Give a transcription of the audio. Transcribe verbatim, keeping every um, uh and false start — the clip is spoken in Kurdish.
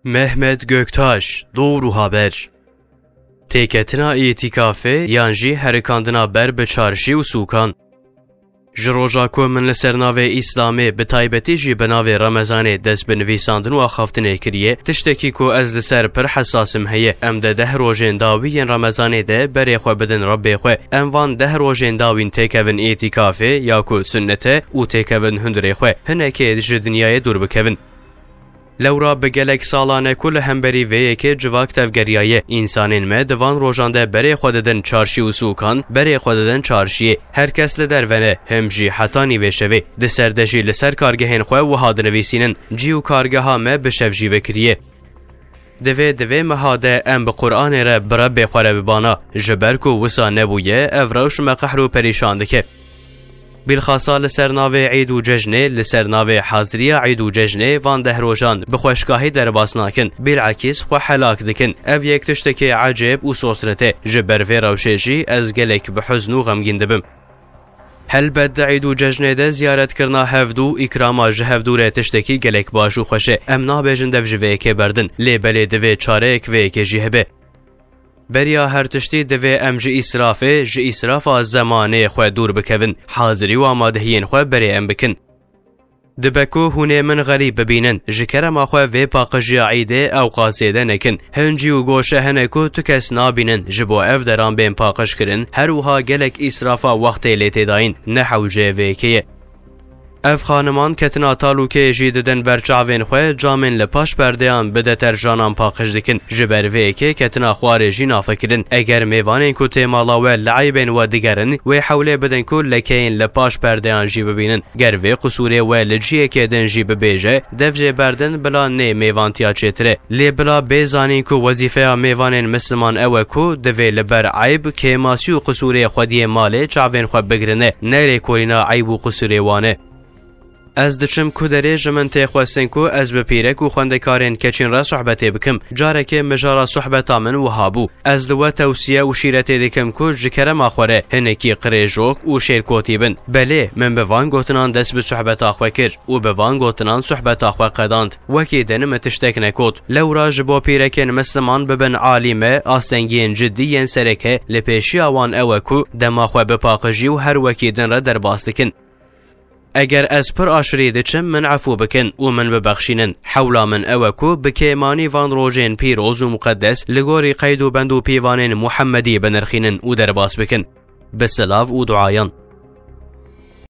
Mehmet Göktaş, Doğru Haber. Têketina îtîkafê yan jî herikandina ber bi çarşî û sûkan. Ji roja ku min li ser navê Îslamê, bi taybetî jî bi navê Remezanê dest bi nivîsandin û axaftinê kiriye, tiştekî ku ez li ser pir hesas im heye. Em di deh rojên dawî yên Remezanê de berê xwe bidin Rebbê xwe. Em van deh rojên dawîn têkevin îtîkafê ya ku sunnet e û têkevin hundirê xwe. Hinekê ji dinyayê dûr bikevin. Lewra bi gelek salan e ku li hemberî vê yekê civak tevgeriyaye. Însanên me di van rojan de berê xwe didin çarşî û sûkan, berê xwe didin çarşiyê. Her kes li derve ne, him jî heta nîvê şevê. Di ser de jî li ser kargehên xwe wiha dinivîsînin, cî û kargeha me bi şev jî vekiriye. Divê, divê meha de em bi Qur'anê re bi Rebbê xwe re bibana, ji ber ku wisa nebûye, ev rewş me qehr û perîşan dike. Bilxasa li ser navê îd û cejnê, li ser navê haziriya îd û cejnê van deh rojan bi xweşkahî derbas nakin, bilekîs xwe helak dikin. Ev yek tiştekê ecêb û sosret e. Ji ber vê rewşê jî ez gelek bi huzn û xemgîn dibim. Helbet di îd û cejnê de ziyaretkirina hevdû, îkrama ji hevdû re tiştekî gelek baş û xweş e. Em nabêjin dev ji vê yekê berdin, lê belê divê çareyek vê yekê jî hebe. Beriya her tiştî divê em ji îsrafê, ji îsrafa zemanê xwe dûr bikevin, hazirî û amadehiyên xwe berê em bikin. Dibe ku hûn ê min xerîb bibînin, ji kerema xwe vê paqijiya îdê ewqas zêde nekin. Hin cî û goşe hene ku tu kes nabînin, ji bo ev deran bên paqij kirin, her wiha gelek îsrafa wextê lê tê dayîn, ne hewceyê vê yekê ye. Ev xaniman ketina talûkeyê jî didin ber çavên xwe, camên li paş perdeyan bi deterjanan paqij dikin. Ji ber vê yekê ketina xwarê jî nafikirin. Eger mêvanên ku tê mala we li eybên we digerin, wê hewlê bidin ku lekeyên li paş perdeyan jî bibînin. Ger vê qisûrê we li cihekê din jî bibêje, dev jê berdin bila nê mêvantiya çêtir e. Lê bila bê zanîn ku wezîfeya mêvanên misliman ew e ku divê li ber eyb, kêmasî û qisûrê xwediyê malê çavên xwe bigirine, ne lêkolîna eyb û qisûrê wan e. Ez diçim ku derê ji min tê xwestin ku ez bi pîrek û xwendekarên keçîn re sohbetê bikim. Carekê mijara sohbeta min wiha bû. Ez li we tewsiye û şîretê dikim ku ji kerema xwe re hinekî qirêjok û şêrkotî bin. Belê, min bi van gotinan dest bi sohbeta xwe kir û bi van gotinan sohbeta xwe qedand. Wekî din min tiştek nekot. Lewra ji bo pîrekên misliman bibin alîme, astengiyên cidî yên sereke li pêşiya wan ew e ku dema xwe bi paqijî û her wekî din re derbas dikin. Eger ez pir aşirî diçim, min efû bikin û min bibexşînin. Hewla min ew e ku bi kêmanî van rojên pîroz û muqeddes li gorî qeyd û bend û pîvanên Muhemmedî binirxînin û derbas bikin. Bi silav û duayan.